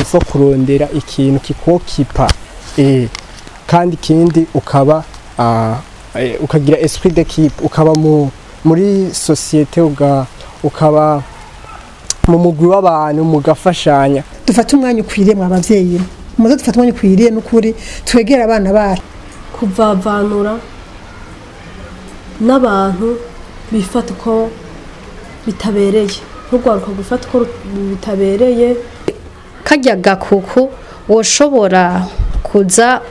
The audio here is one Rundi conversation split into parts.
Ifo kurondera ikintu kikokipa, kandi ikindi ukaba ukagira esprit d'équipe, ukaba muri société, ukaba mu mugwi w'abantu mugafashanya. Dufate umwanya ukwiriye, mwa abavyeyi, muze dufate umwanya ukwiriye n'ukuri, twegere abana bacu. Kuvavanura n'abantu bifata uko bitabereye, nk'urwaruka gufata uko bitabereye. Karya gakuku woshobora kuza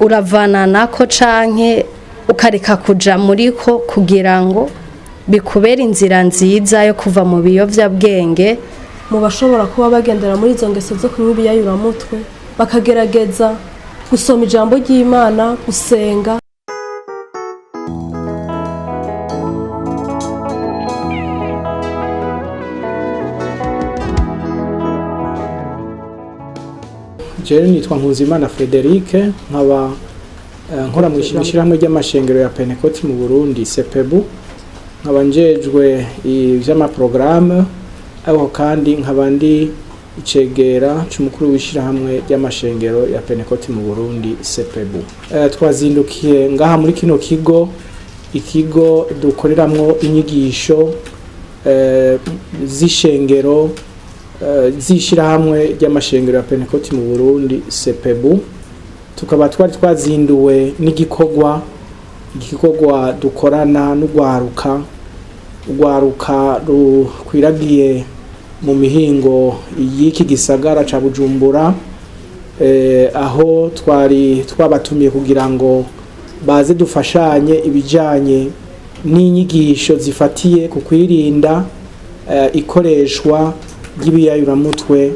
uravana nako canke ukareka kuja muri ko kugira ngo bikubere inzira nziza yo kuva mu biyovyabwenge. Mu bashobora kuba bagendera muri izo ngeso zo kunywa ibiyayuramutwe, bakagerageza gusoma ijambo ry'Imana, gusenga. Jewe nitwa Nkunzimana Frederic, nkaba nkora mu ishyirahamwe ry'amashengero ya Pentekoti mu Burundi, CPBU, nkaba njejwe ivy'amaprogaramu, ariko kandi nkaba ndi icegera c'umukuru w'ishyirahamwe ry'amashengero ya Pentekoti mu Burundi, CPBU. Twazindukiye ngaha muri kino kigo, ikigo dukoreramwo inyigisho z'ishengero, z'ishirahamwe ry'amashengero ya Pentekoti mu Burundi, CPBU. Tukaba twari twazinduwe n'igikorwa, igikorwa dukorana n'urwaruka, urwaruka rukwiragiye mu mihingo y'iki gisagara ca Bujumbura, aho twari twabatumiye kugira ngo baze dufashanye ibijanye n'inyigisho zifatiye ku kwirinda ikoreshwa ry'ibiyayuramutwe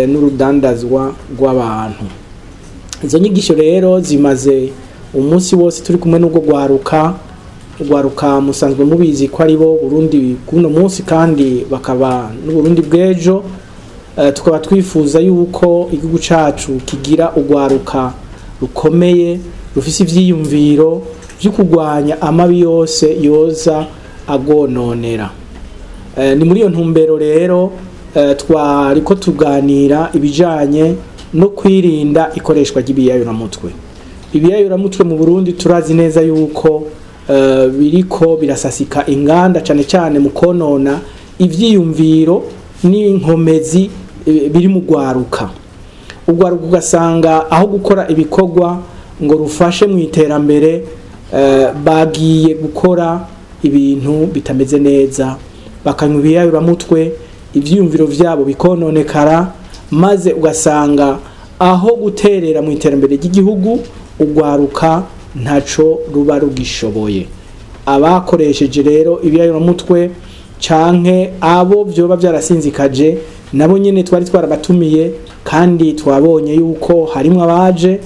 n'urudandazwa rw'abantu. Izo nyigisho rero zimaze umunsi wose turi kumwe n'ubwo rwaruka. Rwaruka musanzwe mubizi ko ari bo Burundi bw'uno munsi kandi bakaba n'Uburundi bw'ejo. Tukaba twifuza yuko igihugu cacu kigira urwaruka rukomeye, rufise ivyiyumviro vyo kurwanya amabi yose yoza agononera. Ni muri iyo ntumbero rero twariko tuganira ibijanye no kwirinda ikoreshwa ry'ibiyayuramutwe. Ibiyayuramutwe mu Burundi turazi neza yuko biriko birasasika inganda, cane cane mu konona ivyiyumviro n'inkomezi biri mu rwaruka. Urwaruka ugasanga aho gukora ibikorwa ngo rufashe mu iterambere, bagiye gukora ibintu bitameze neza, bakanywa ibiyayuramutwe, ivyiyumviro vyabo bikononekara, maze ugasanga aho guterera mu iterambere ry'igihugu, urwaruka ntaco ruba rugishoboye. Abakoresheje rero ibiyayuramutwe canke abo vyoba vyarasinzikaje, nabo nyene twari twarabatumiye, kandi twabonye yuko harimwo abaje,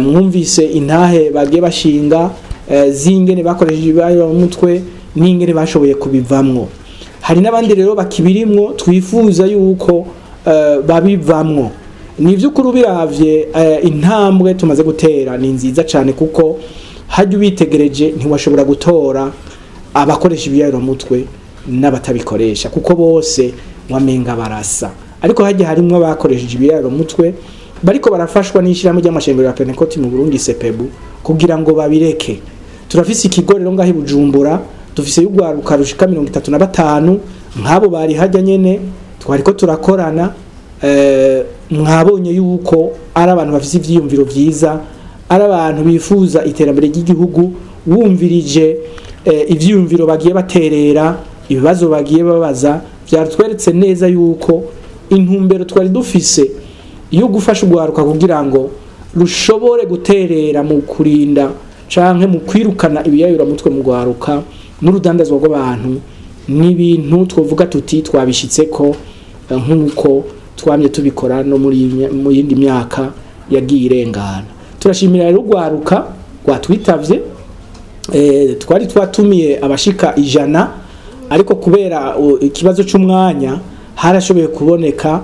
mwumvise intahe bagiye bashinga z'ingene bakoresheje ibiyayuramutwe n'ingene bashoboye kubivamwo. Hari n'abandi rero bakibirimwo twifuza yuko babivamwo. Ni ivy'ukuri, ubiravye, intambwe tumaze gutera ni nziza cane, kuko hajya ubitegereje ntiwashobora gutora abakoresha ibiyayuramutwe n'abatabikoresha, kuko bose wamenga barasa. Ariko hajya harimwo abakoresheje ibiyayuramutwe bariko barafashwa n'ishyirahamwe ry'amashengero ya Pentekoti mu Burundi, CPBU, kugira ngo babireke. Turafise ikigo rero ngaho i Bujumbura, dufise y'urwaruka rushika 35. Nk'abo bari hajya nyene twariko turakorana, mwabonye yuko ari abantu bafise ivyiyumviro vyiza, ari abantu bifuza iterambere ry'igihugu. Wumvirije ivyiyumviro bagiye baterera, ibibazo bagiye babaza, byatweretse neza yuko intumbero twari dufise yo gufasha urwaruka kugira ngo rushobore guterera mu kurinda canke mu kwirukana ibiyayuramutwe mu rwaruka n'urudandazwa rw'abantu, n'ibintu twovuga tuti twabishitseko, nk'uko twamye tubikora no muri mu yindi myaka yagiye irengana. Turashimira rero urwaruka rwatwitavye. Twari twatumiye abashika 100, ariko kubera ikibazo c'umwanya harashoboye kuboneka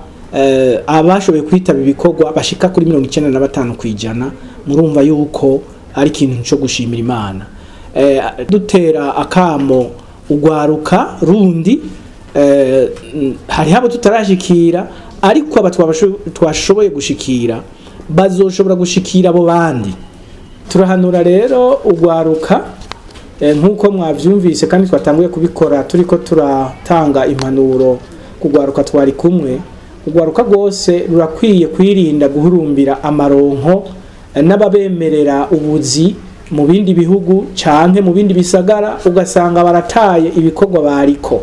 abashoboye kwitaba ibikorwa bashika kuri 95%. Murumva yuko ari ikintu cyo gushimira Imana. Dutera akamo urwaruka rundi, hariho abo tutarashikira. Ariko aba twashoboye gushikira bazoshobora gushikira abo bandi. Turahanura rero ugwaruka, nk'uko mwavyumvise kandi twatanguye kubikora, turiko turatanga impanuro kugwaruka twari kumwe. Ugwaruka rwose rurakwiye kwirinda guhurumbira amaronko n'ababemerera ubuzi mu bindi bihugu canke mu bindi bisagara, ugasanga barataye ibikorwa bariko.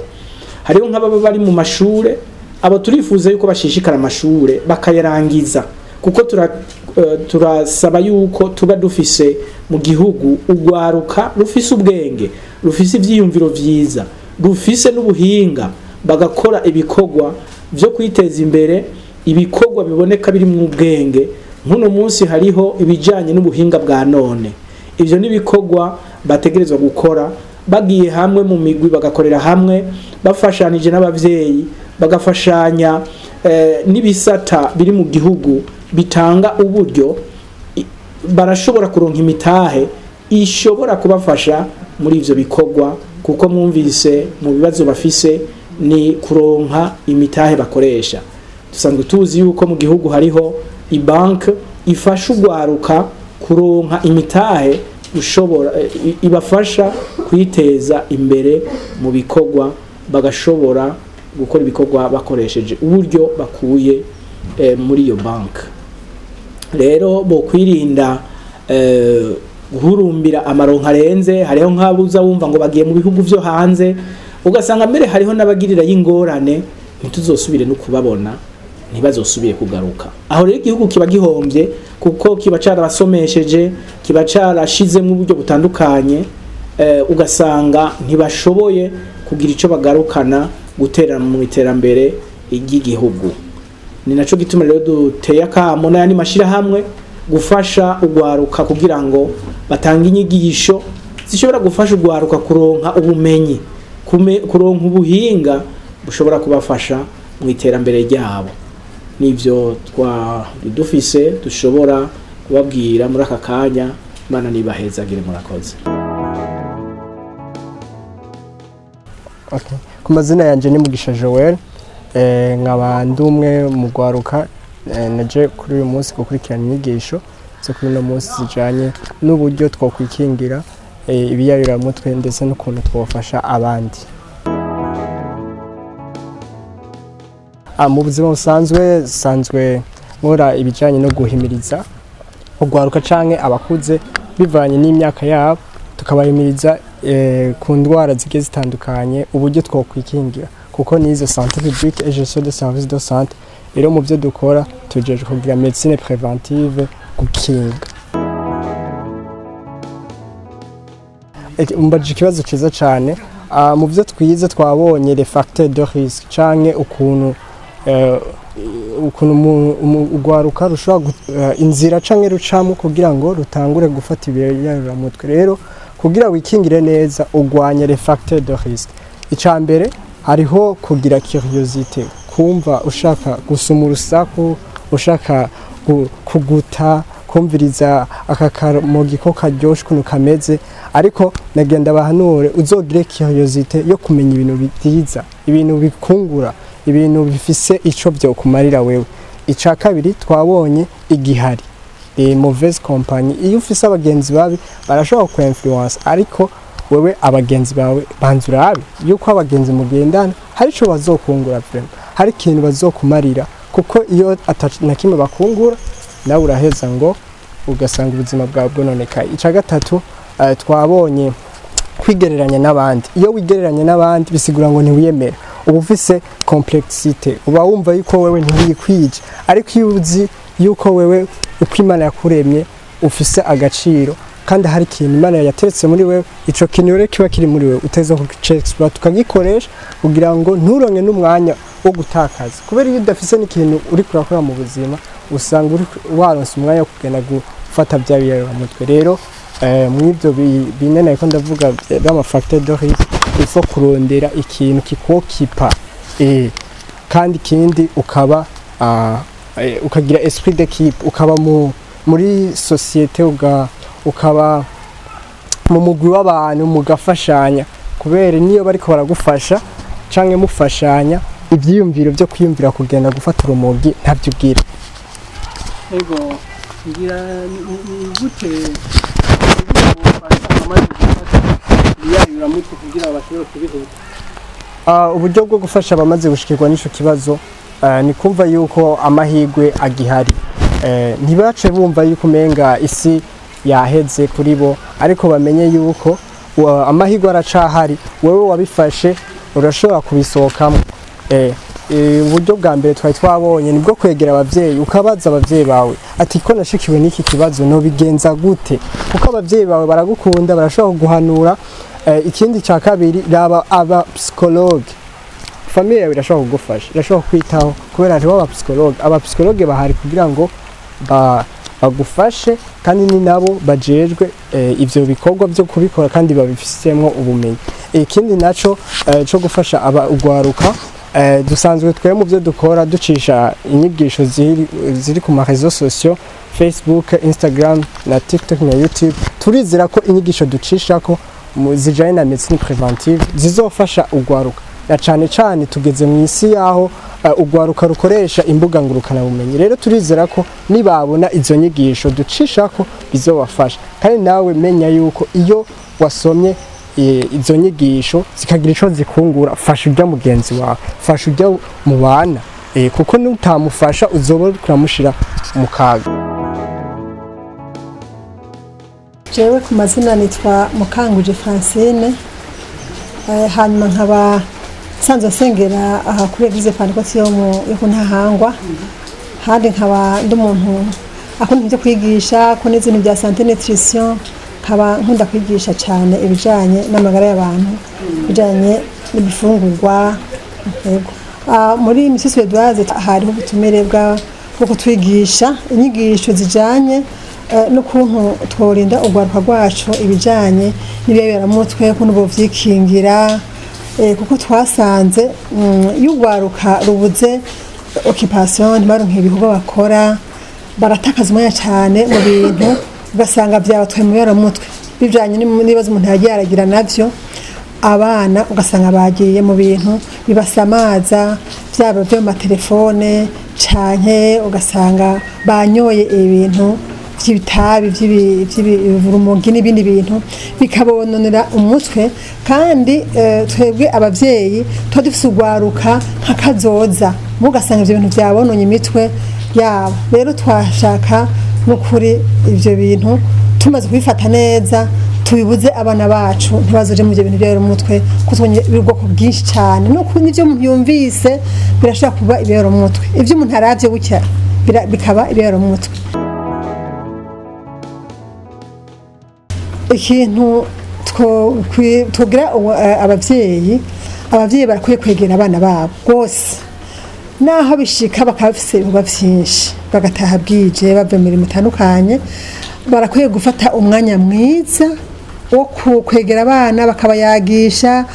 Hariho nk'ababa bari mu mashure, abo turifuza yuko bashishikara amashure bakayarangiza, kuko turasaba yuko tuba dufise mu gihugu ugwaruka rufise ubwenge, rufise ivyiyumviro vyiza, rufise n'ubuhinga, bagakora ibikorwa vyo kwiteza imbere, ibikorwa biboneka biri mu ubwenge. Nk'uno munsi hariho ibijanye n'ubuhinga bwa none. Ivyo n'ibikorwa bategerezwa gukora bagiye hamwe mu migwi, bagakorera hamwe bafashanije n'abavyeyi, bagafashanya n'ibisata biri mu gihugu bitanga uburyo, barashobora kuronka imitahe ishobora kubafasha muri ivyo bikorwa, kuko mwumvise mu bibazo bafise ni kuronka imitahe bakoresha. Dusanzwe tuzi yuko mu gihugu hariho ibanke ifasha ugwaruka kuronka imitahe ushobora ibafasha kwiteza imbere mu bikorwa, bagashobora gukora ibikorwa bakoresheje uburyo bakuye muri iyo banke. Rero bo kwirinda guhurumbira amaronko arenze. Hariho nk'abuza wumva ngo bagiye mu bihugu vyo hanze, ugasanga mbere hariho n'abagirira y'ingorane, ntituzosubire no kubabona, ntibazosubire kugaruka. Aho rero igihugu kiba gihombye, kuko kiba carabasomesheje, kiba carashizemo uburyo butandukanye, ugasanga ntibashoboye kugira ico bagarukana gutera mu iterambere ry'igihugu. Ni naco gituma rero duteye akamo n'ayandi mashirahamwe gufasha ugwaruka, kugira ngo batange inyigisho zishobora gufasha ugwaruka kuronka ubumenyi, kuronka ubuhinga bushobora kubafasha mu iterambere ryabo. Nivyo twari dufise dushobora kubabwira muri aka kanya. Imana nibahezagire, murakoze. Okay. Ku mazina yanje ni Mugisha Joel, nkaba ndi umwe mu gwaruka, naje kuri uyu munsi gukurikirana inyigisho zo kuri uno munsi zijanye n'uburyo twokwikingira ibiyayuramutwe ndetse n'ukuntu twofasha abandi. Mu buzima busanzwe sanzwe nkora ibijanye no guhimiriza ugwaruka canke abakuze bivanye n'imyaka yabo, tukabahimiriza ku ndwara zigiye zitandukanye, uburyo twokwikingira, kuko nize santé publique et gestion de service de santé. Rero mu byo dukora tujejwe kugira médecine préventive, gukinga. Umbajije ikibazo ciza cane. Mu byo twize twabonye les facteurs de risque canke ukuntu ugwaruka rushobora inzira canke rucamo kugira ngo rutangure gufata ibiyayuramutwe. Rero kugira wikingire neza, ugwanye les facteurs de risque. Ica mbere hariho kugira curiosité, kumva ushaka gusoma urusaku, ushaka kuguta, kumviriza aka kamogi ko karyoshe ukuntu kameze. Ariko nagenda bahanure uzogire curiosité yo kumenya ibintu byiza, ibintu bikungura, ibintu bifise ico byokumarira wewe. Ica kabiri twabonye igihari, les mauvaises compagnies. Iyo ufise abagenzi babi barashobora ku influence, ariko wewe abagenzi bawe banza urabe yuko abagenzi mugendana hari ico bazokungura vraiment, hari ikintu bazokumarira, kuko iyo ata na kimwe bakungura nawe uraheza ngo ugasanga ubuzima bwawe bwononekaye. Ica gatatu, twabonye kwigereranya n'abandi. Iyo wigereranya n'abandi bisigura ngo ntiwiyemera, uba ufise complexité, uba wumva yuko wewe ntiwikwije. Ariko iyo uzi yuko wewe uko Imana yakuremye ufise agaciro, kandi hari ikintu Imana yateretse muri wewe, ico kintu rero kiba kiri muri wewe uteza kuexploit, ukagikoresha kugira ngo nturonke n'umwanya wo gutakaza, kubera iyo udafise n'ikintu uriko urakora mu buzima usanga uri waronse umwanya wo kugenda gufata bya biyayuramutwe. Rero mw'ivyo bine nariko ndavuga by'ama facteur de risque, il faut kurondera ikintu kikokipa, kandi ikindi ukaba ukagira esprit d'équipe, ukaba muri société, ukaba mu mugwi w'abantu mugafashanya, kubera niyo bariko baragufasha canke mufashanya. Ivyiyumviro byo kwiyumvira kugenda gufata urumogi ntabyo ugira. Ego, ngira ni gute bafasha abamaze gufata ibiyayuramutwe kugira bashobore kubiheba? Uburyo bwo gufasha abamaze gushikirwa n'ico kibazo ni kumva yuko amahirwe agihari. Ntibace bumva yuko umenga isi yaheze kuri bo, ariko bamenye yuko amahirwe aracahari. Wewe wabifashe urashobora kubisohokamo. Uburyo bwa mbere twari twabonye nibwo kwegera abavyeyi, ukabaza abavyeyi bawe ati: "Ko nashikiwe n'iki kibazo, nobigenza gute?" Kuko abavyeyi bawe baragukunda, barashobora kuguhanura. Ikindi cya kabiri, raba aba psychologue. Famille yawe irashobora kugufasha, irashobora kwitaho, kubera hariho aba psychologue. Aba psychologue bahari kugira ngo bagufashe, kandi ni nabo bajejwe ivyo bikorwa byo kubikora kandi babifisemo ubumenyi. Ikindi naco co gufasha aba ugwaruka, dusanzwe twe mu byo dukora ducisha inyigisho ziri ku ma réseaux sociaux, Facebook, Instagram na TikTok na YouTube. Turizera ko inyigisho ducishako zijanye na médecine préventive zizofasha ugwaruka, na cane cane tugeze mu isi yaho ugwaruka rukoresha imbuga ngurukana bumenyi. Rero turizera ko nibabona izo nyigisho ducishako bizobafasha. Kandi nawe menya yuko iyo wasomye izo nyigisho zikagira ico zikungura, fasha ujya mugenzi wawe, fasha ujya mubana, kuko nutamufasha uzoba uriko uramushira mu kaga. Jewe ku mazina nitwa Mukanguje Francine, hanyuma nkaba nsanzwe nsengera aha kuri Église Pentecôte yo ku Ntahangwa. Handi nkaba ndi umuntu akunda ibyo kwigisha, akunda ibintu bya santé, nutrition, nkaba nkunda kwigisha cyane ibijyanye n'amagara y'abantu, ibijyanye n'ibifungurwa. Yego. Muri Mission Suédoise hariho ubutumire bwo kutwigisha inyigisho zijyanye n'ukuntu tworinda urwaruka rwacu ibijyanye n'ibiyoberamutwe, ukuntu bovyikingira, kuko twasanze iyo urwaruka rubuze occupation, ntibaronke ibikorwa bakora, baratakaza umwanya cyane mu bintu, ugasanga byabatwaye mu biyoberamutwe bijanye n'ibibazo umuntu yagiye aragira navyo. Abana ugasanga bagiye mu bintu bibasamaza, byaba byo mu matelefone, canke ugasanga banyoye ibintu by'ibitabi, by'urumogi n'ibindi bintu bikabononera umutwe. Kandi twebwe abavyeyi tuba dufise urwaruka nk'akazoza, mugasanga ivyo bintu byabononye imitwe yabo. Rero twashaka n'ukuri ivyo bintu tumaze kubifata neza, tubibuze abana bacu ntibazoje mu byo bintu byera umutwe, kuko tubonye ubwoko bwinshi cyane. Nuko n'ibyo umuntu yumvise birashobora kuba ibiyera umutwe, ibyo umuntu aravye gutya bikaba ibiyera umutwe. Ikintu twogira abavyeyi barakwiye kwegera abana babo rwose, naho bishika bakaba bafise ibikorwa vyinshi, bagataha bwije, bava mu mirimo itandukanye, barakwiye gufata umwanya mwiza wo kwegera abana, bakabayagisha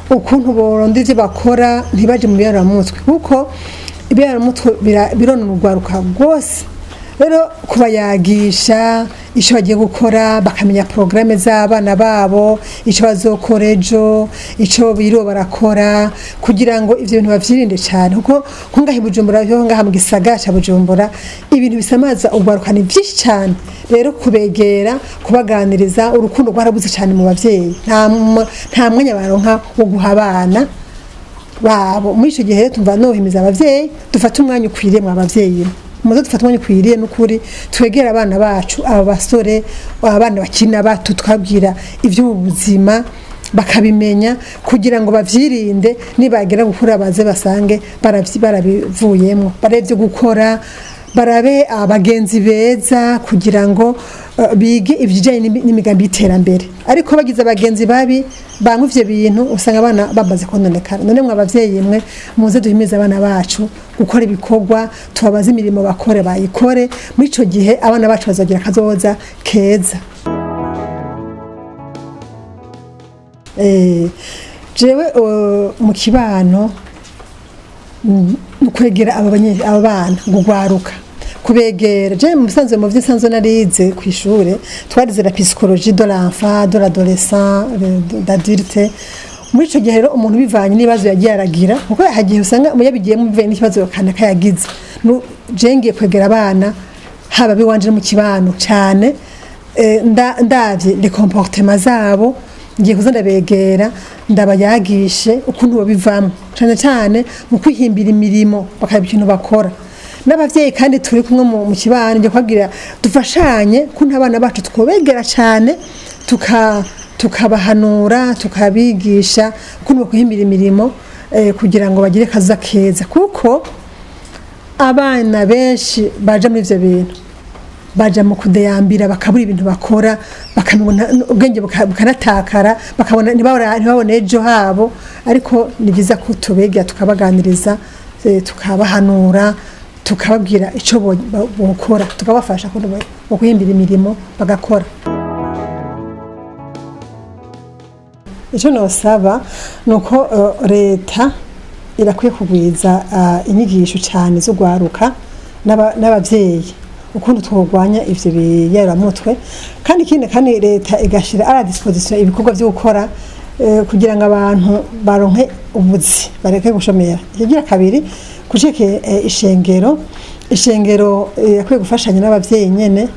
ukuntu boronda ivyo bakora, ntibaje mu biyaramutwe, kuko ibiyaramutwe bironona urwaruka rwose. Rero kubayagisha icyo bagiye gukora, bakamenya porogaramu z'abana babo, icyo bazokora ejo, icyo biriwe barakora, kugira ngo ibyo bintu bavyirinde cyane, kuko nko ngaha i Bujumbura, yo ngaha mu gisagara ca Bujumbura, ibintu bisamaza urwaruka ni byinshi cyane. Rero kubegera, kubaganiriza, urukundo rwarabuze cyane mu bavyeyi, nta mwanya baronka wo guha abana babo. Muri icyo gihe rero tumva nohimiza abavyeyi: dufate umwanya ukwiriye. Mu abavyeyi, muze dufate umwanya ukwiriye n'ukuri, twegere abana bacu, aba basore, abana bakina bato, twabwira iby'ubuzima bakabimenya, kugira ngo bavyirinde, nibagera gukura baze basange barabivuyemo, barebe ibyo gukora, barabe abagenzi beza, kugira ngo bige ibijyanye n'imigambi y'iterambere. Ariko bagize abagenzi babi banywa ivyo bintu, usanga abana bamaze kononekara. None mwe abavyeyi mwe, muze duhimize abana bacu gukora ibikorwa, tubabaze imirimo bakore, bayikore. Muri ico gihe abana bacu bazogira akazoza keza. Jewe mu kibano, mu kwegera aba bana, gugwaruka, kubegera, je mu bisanzwe, mu vy'isanzwe narize ku ishure, twarize la psychologie de l'enfant, de l'adolescent, d'adulte. Muri ico gihe rero umuntu bivanye n'ibibazo yagiye aragira, kuko hagiye usanga yabigiyemo bivanye n'ikibazo kanaka yagize. Je ngiye kwegera abana, haba biwanje no mu kibano cyane, ndavye les comportements zabo, ngiye kuza ndabegera, ndabayagishe ukuntu babivamo, cyane cyane mu kwihimbira imirimo, bakaba ikintu bakora. N'abavyeyi kandi turi kumwe mu kibano, ngiye kubabwira dufashanye kuntu abana bacu twobegera cyane, tukabahanura, tukabigisha ukuntu bakwihimbira imirimo, kugira ngo bagire akaza keza, kuko abana benshi baja muri ivyo bintu baja mu kudeyambira, bakabura ibintu bakora, bakamenya ubwenge bukanatakara, bakabona ntibabone ejo habo. Ariko ni byiza ko tubegera, tukabaganiriza, tukabahanura, tukababwira icyo bokora, tukabafasha bo kwihimbira imirimo bagakora. Icyo nosaba ni uko leta irakwiye kugwiza inyigisho cyane z'ugwaruka n'abavyeyi ukuntu twogwanya ivyo biyeramutwe. Kandi ikindi kandi, leta igashira à la disposition ibikorwa vyo gukora, kugira ngo abantu baronke ubuzi, bareke gushomera. Ikigira kabiri, kuceke ishengero yakwiye gufashanya n'abavyeyi nyene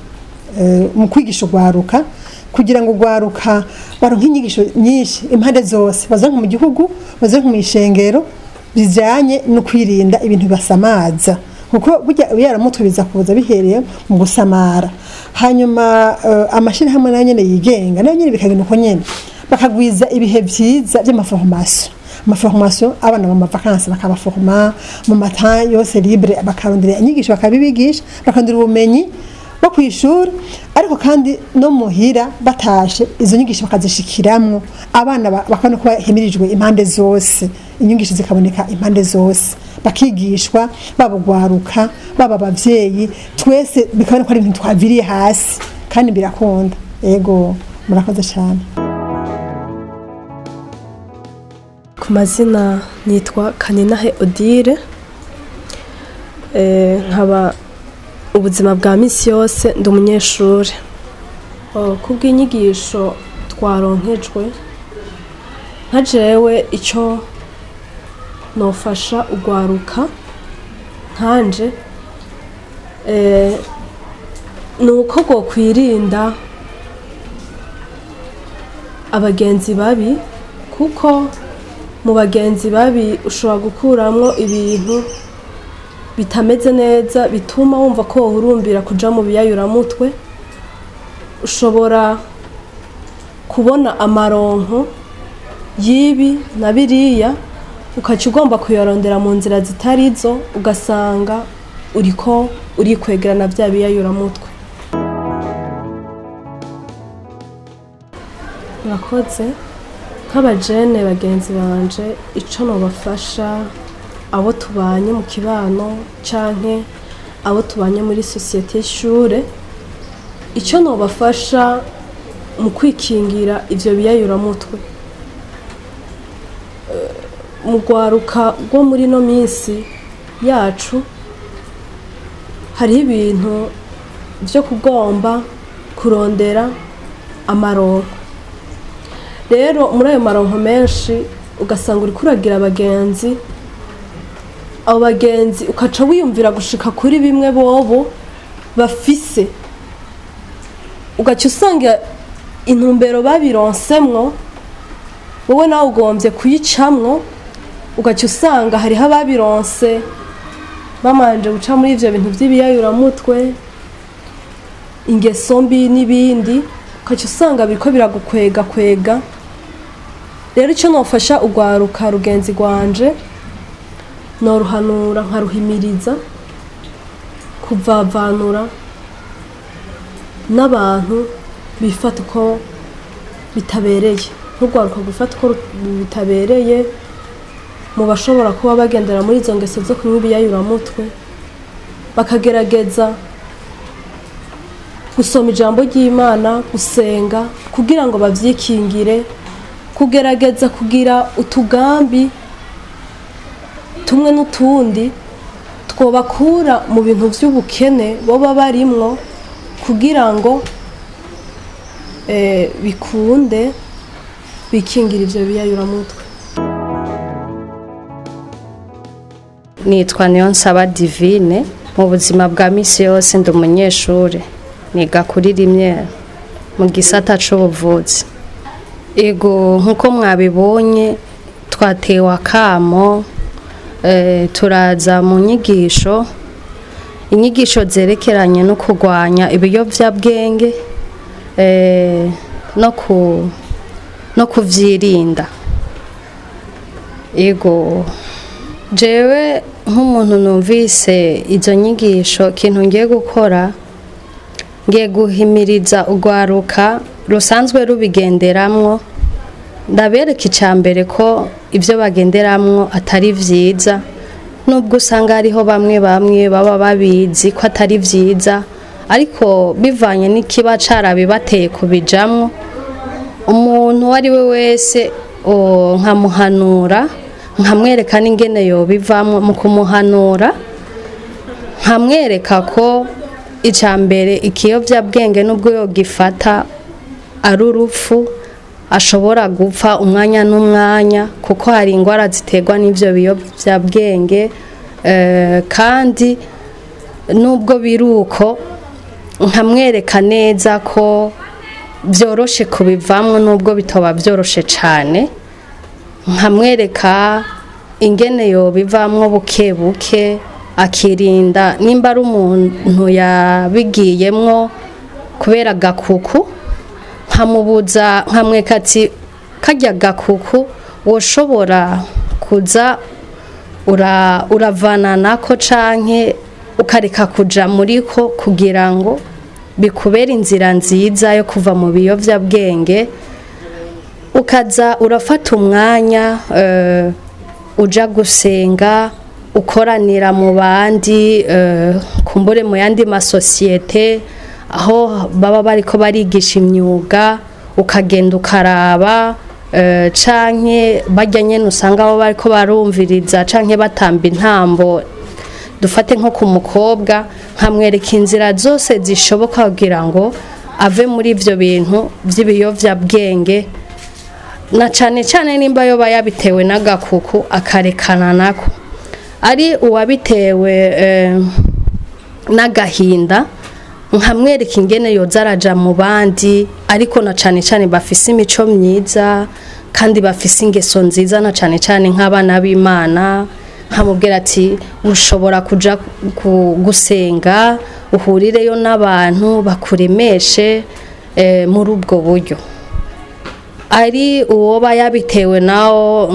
mu kwigisha ugwaruka, kugira ngo ugwaruka baronke inyigisho nyinshi impande zose, bazonke mu gihugu, bazonke mu ishengero, bijanye no kwirinda ibintu bibasamaza, kuko burya ibiyaramutwe biza kuza bihereye mu gusamara. Hanyuma amashirahamwe nayo nyene yigenga, nayo nyene bikagenda uko nyene, bakagwiza ibihe vyiza vy'amaformation, amaformation abana mu mavakansi, bakabaforma mu matin yose libre, bakarondera inyigisho, bakabibigisha, bakarondera ubumenyi bo kwishuri. Ariko kandi no muhira batashe, izo nyigisho bakazishikiramwo abana, bakabona ko bahimirijwe impande zose, inyigisho zikaboneka impande zose, bakigishwa, baba ugwaruka, baba abavyeyi, twese bikabona ko ari ibintu twaviriye hasi kandi birakunda. Ego, murakoze cyane. Ku mazina nitwa Kaninahe Odile, nkaba ubuzima bwa misi yose ndi umunyeshuri. Kubw'inyigisho twaronkejwe, nka jewe icyo nofasha ugwaruka nkanje, ni uko bwokwirinda abagenzi babi, kuko mu bagenzi babi ushobora gukuramwo ibintu bitameze neza bituma wumva ko wohurumbira kuja mu biyayuramutwe. Ushobora kubona amaronko y'ibi na biriya, ukaca ugomba kuyarondera mu nzira zitari zo, ugasanga uriko urikwegerana bya biyayuramutwe. Murakoze. Nk'abajene bagenzi banje, ico nobafasha, abo tubanye mu kibano canke abo tubanye muri sosiyete y'ishure, ico nobafasha mu kwikingira ivyo biyayuramutwe, mu rwaruka rwo muri no minsi yacu, hariho ibintu vyo kugomba kurondera amaronko. Rero muri ayo maronko menshi ugasanga uriko uragira abagenzi, abo bagenzi ukaca wiyumvira gushika kuri bimwe bobo bafise, ugaca usanga intumbero babironsemwo wowe nawe ugombye kuyicamwo, ugaca usanga hariho ababironse bamanje guca muri ivyo bintu vy'ibiyayuramutwe, ingeso mbi n'ibindi, ugaca usanga biriko biragukwega kwega. Rero icyo nofasha ugwaruka rugenzi rwanje, noruhanura nkaruhimiriza kuvavanura n'abantu bifata uko bitabereye, nk'urwaruka gufata uko bitabereye mu bashobora kuba bagendera muri izo ngeso zo kunywa ibiyayuramutwe, bakagerageza gusoma ijambo ry'Imana, gusenga kugira ngo bavyikingire, kugerageza kugira utugambi tumwe n'utundi twobakura mu bintu vy'ubukene boba barimwo, kugira ngo bikunde bikingira ivyo biyayuramutwe. Nitwa Niyonsaba Divine. Mu buzima bwa misi yose ndi umunyeshuri, niga kuri rimwe mu gisata c'ubuvuzi. Ego, nkuko mwabibonye, twatewe akamo, turaza mu nyigisho, inyigisho zerekeranye no kurwanya ibiyovyabwenge no kuvyirinda. Ego, jewe nk'umuntu numvise izo nyigisho, ikintu ngiye gukora, ngiye guhimiriza urwaruka rusanzwe rubigenderamwo, ndabereka icya mbere ko ibyo bagenderamwo atari byiza, nubwo usanga hariho bamwe bamwe baba babizi ko atari byiza, ariko bivanye n'ikiba carabibateye kubijamwo. Umuntu uwo ari we wese nkamuhanura, nkamwereka n'ingene yobivamwo. Mu kumuhanura, nkamwereka ko icya mbere ikiyovyabwenge, nubwo yogifata, ari urupfu, ashobora gupfa umwanya n'umwanya, kuko hari indwara ziterwa n'ivyo biyovyabwenge. Kandi nubwo biri uko, nkamwereka neza ko byoroshe kubivamwo, nubwo bitoba byoroshe cane, nkamwereka ingene yobivamwo buke buke, akirinda. Nimba ari umuntu yabigiyemwo kubera agakuku, nkamubuza, nkamweka ati karya gakuku woshobora kuza uravana nako canke ukareka kuja muriko, kugira ngo bikubere inzira nziza yo kuva mu biyovyabwenge, ukaza urafata umwanya uja gusenga, ukoranira mu bandi, kumbure mu yandi masosiyete aho baba bariko barigisha imyuga, ukagenda ukaraba, canke barya nyene usanga baba bariko barumviriza canke batamba intambo. Dufate nko ku mukobwa, nkamwereka inzira zose zishoboka kugira ngo ave muri ivyo bintu vy'ibiyovyabwenge, na cane cane nimba yoba yabitewe n'agakuku, akarekana nako. Ari uwabitewe n'agahinda, nkamwereka ingene yoza araja mu bandi, ariko na cane cane bafise imico myiza kandi bafise ingeso nziza, na cane cane nk'abana b'Imana. Nkamubwira ati ushobora kuja gusenga, uhurireyo n'abantu bakuremeshe muri ubwo buryo. Ari uwoba yabitewe nawo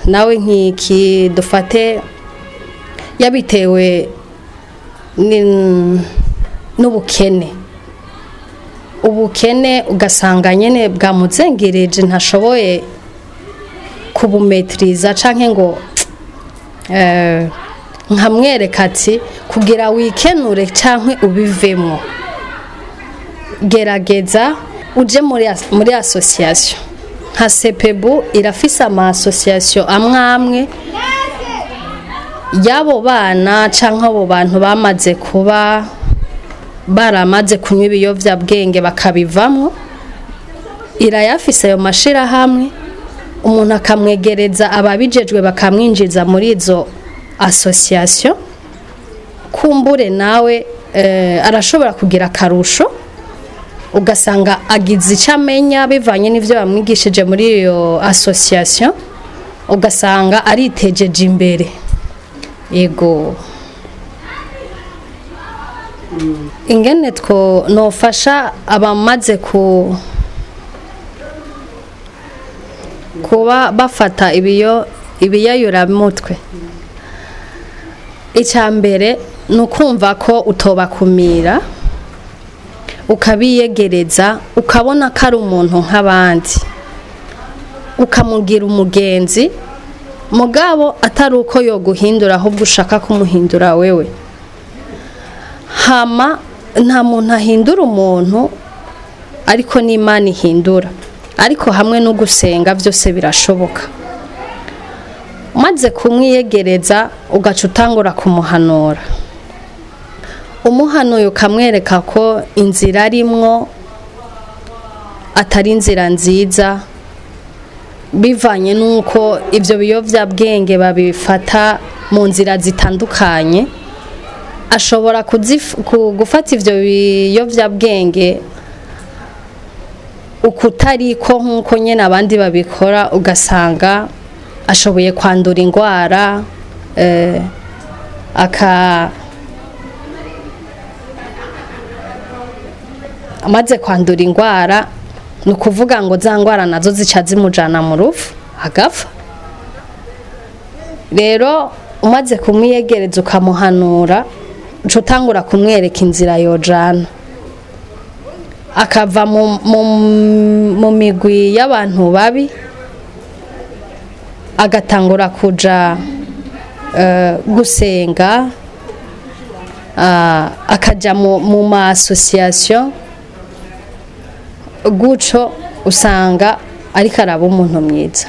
nawe nk'iki, dufate yabitewe n'ubukene, ubukene ugasanga nyene bwamuzengereje, ntashoboye kubumetiriza canke ngo nkamwereka ati kugira wikenure canke ubivemwo, gerageza uje muri association nka Sepebu. Irafise ama association amwe amwe y'abo bana canke abo bantu bamaze kuba baramaze kunywa ibiyovyabwenge bakabivamwo. Irayafise ayo mashirahamwe, umuntu akamwegereza ababijejwe, bakamwinjiza muri izo association. Kumbure nawe arashobora kugira akarusho, ugasanga agize icyo amenya bivanye n'ibyo bamwigishije muri iyo association, ugasanga aritejeje imbere. Yego, ingene two nofasha abamaze kuba bafata ibiyayuramutwe, icya mbere ni ukumva ko utobakumira, ukabiyegereza, ukabona ko ari umuntu nk'abandi, ukamugira umugenzi, mugabo atari uko yoguhindura, ahubwo ushaka kumuhindura wewe. Hama nta muntu ahindura umuntu, ariko n'Imana ihindura, ariko hamwe no gusenga byose birashoboka. Umaze kumwiyegereza, ugaca utangura kumuhanura. Umuhanuye, ukamwereka ko inzira arimwo atari inzira nziza, bivanye n'uko ibyo biyovyabwenge babifata. mu nzira zitandukanye. Ashobora gufata ivyo biyovyabwenge ukutariko, nk'uko nyene abandi babikora, ugasanga ashoboye kwandura indwara, aka amaze kwandura indwara, ni ukuvuga ngo za ndwara nazo zica zimujana mu rupfu, agapfa. Rero umaze kumwiyegereza, ukamuhanura, uca utangura kumwereka inzira yojana, akava mu migwi y'abantu babi, agatangura kuja gusenga, akaja mu ma association guco, usanga ariko araba umuntu mwiza.